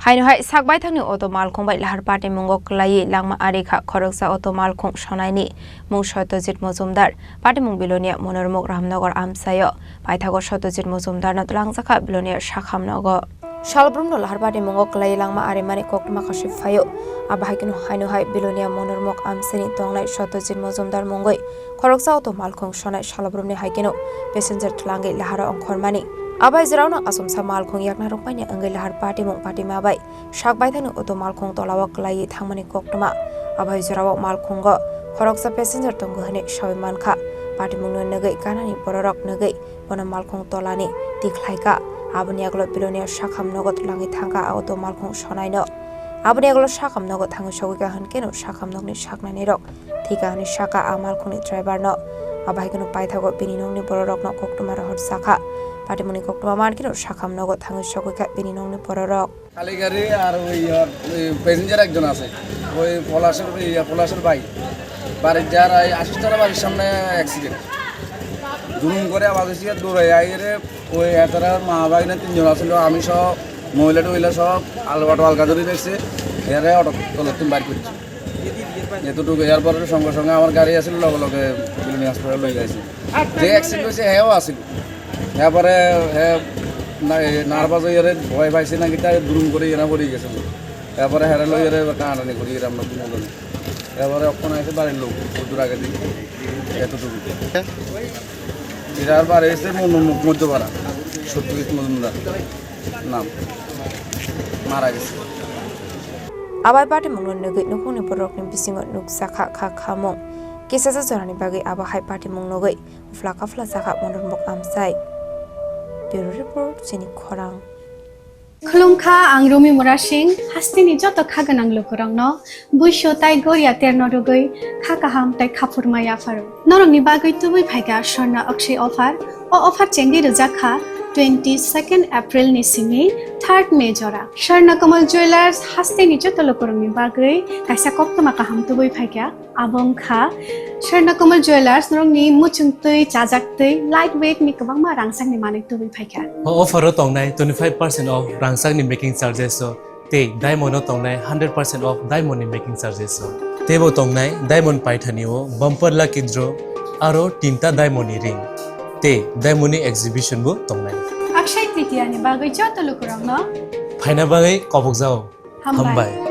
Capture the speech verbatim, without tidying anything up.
Haino hai sak baithangni auto malkhung bai lahar patimungo kwlaiwi langma ari kha khoroksa auto malkhung sonaini mung Satyajit Mojumdar, patimung Bilonia Monormuk Ramnagar amchaio. Paithago Satyajit Mojumdarno twlangjakha Bilonia sakham nogo. Salbrumno lahar patimungo kwlaiwi langma arimani koktwma kasui phaio. Abo hai kheno haino hai Bilonia Monormuk amchaini tongnai Satyajit Mojumdar mungwi khoroksa auto malkhung sonai salbrumni hai kheno passenger twlangwi laharo ongkhormani. Abo hai jora-o no achomsa malkhung yakna rwkmani wngwi lahar patimung patima bai sak baithangni auto malkhung tolao kwlaiwi thangmani koktwma. Abo hai jora-o malkhungo khoroksa passenger tongo hwnwi saui mankha. Patimungno nugwi ganani bororok nugwi bono malkhung tolani tikhlaikha. Aboni aglo Bilonia sakham nogo twlangwi thangkha auto malkhung sonaino. Aboni aglo sakham nogo thangwi sogwikha hwnkhe no sakham nokni saknainirok thwikha hwnwi sakha a malkhungni driver no. Abo hai kheno paithago bini nokni bororokno koktwma rohor sakha. Patimungni koktwma mankhe no sakham nogo thangwi sogwikha bini nokni bororok. খালি গাড়ি আর ওই, আহ, ওই প্যাসেঞ্জার একজন আছে, ওই পলাশের, ওই, আহ, পলাশের ভাই। বাড়ির যার এই আশিস তলা বাড়ির সামনে অ্যাক্সিডেন্ট। দুম করে আওয়াজ হয়েছে, দৌড়ে আইরে ওই এতারা মা ভাই না তিনজন আছিল, আমি সহ মহিলা টহিলা সব আলবাটো আলগা ধরে দেখছে, এরা অটো তলার তুমি বাইর করছে। এতটুকু, এরপরে সঙ্গে সঙ্গে আমার গাড়ি আছিল, লগে লগে বিল্ডিং হাসপাতাল লই যাইছি। যে অ্যাক্সিডেন্ট হয়েছে, হেও আছিল। এরপরে হে না-, এ, নার্ভাস হয়ে রে ভয় পাইছে নাকি, তাই দুরুম করে এরা পড়ে গেছে। এরপরে হেরা লই রে টানাটানি করি এরা আমরা দুজন। এরপরে অক্ষণ আছে বাড়ির লোক, দূর আগে দিকে এতটুকু। এরা আর বাড়ি এসে মন-, মন-, মধ্যপাড়া, সত্যজিৎ মজুমদার নাম, মারা গেছে। Abai patimungno nugwi nukhungni borokni bisingo nukjakha kha khamung. Kisasa jorani bagwi abo hai patimung nugwi phla kaphla jakha Monormuk amchai. Bureau Report, Chini Khorang. Khulumkha, ang Rumi Murasing, hasteni joto kha gwnang lukurokno buisu tai goria terno rwgwi kha kaham tai khaphurma yapharo. Norokni bagwi tubui phaikha Swarna Akshay offer. O offer chengwi rwjakha twenty second April ni simi third May jora. Swarna Kamal Jewellers hasteni joto lukurokni bagwi kaisa koktwma kaham tubui phaikha. Abo wngkha Swarna Kamal Jewellers, norokni muchung twi, chajak twi, light weight ni kwbangma rangchakni manwi tubui phaikha. O offer o tongnai twenty five percent off rangchakni making charges o, tei diamond o tongnai hundred percent off diamond ni making charges o. Teibo tongnai diamond paithani o bumper lucky draw aro tinta diamond ni ring tei diamond ni exhibition bo tongnai. Akshay Tritiya ni bagwi joto lukurokno phaina bagwi kobokjao. Hambai. Hambai.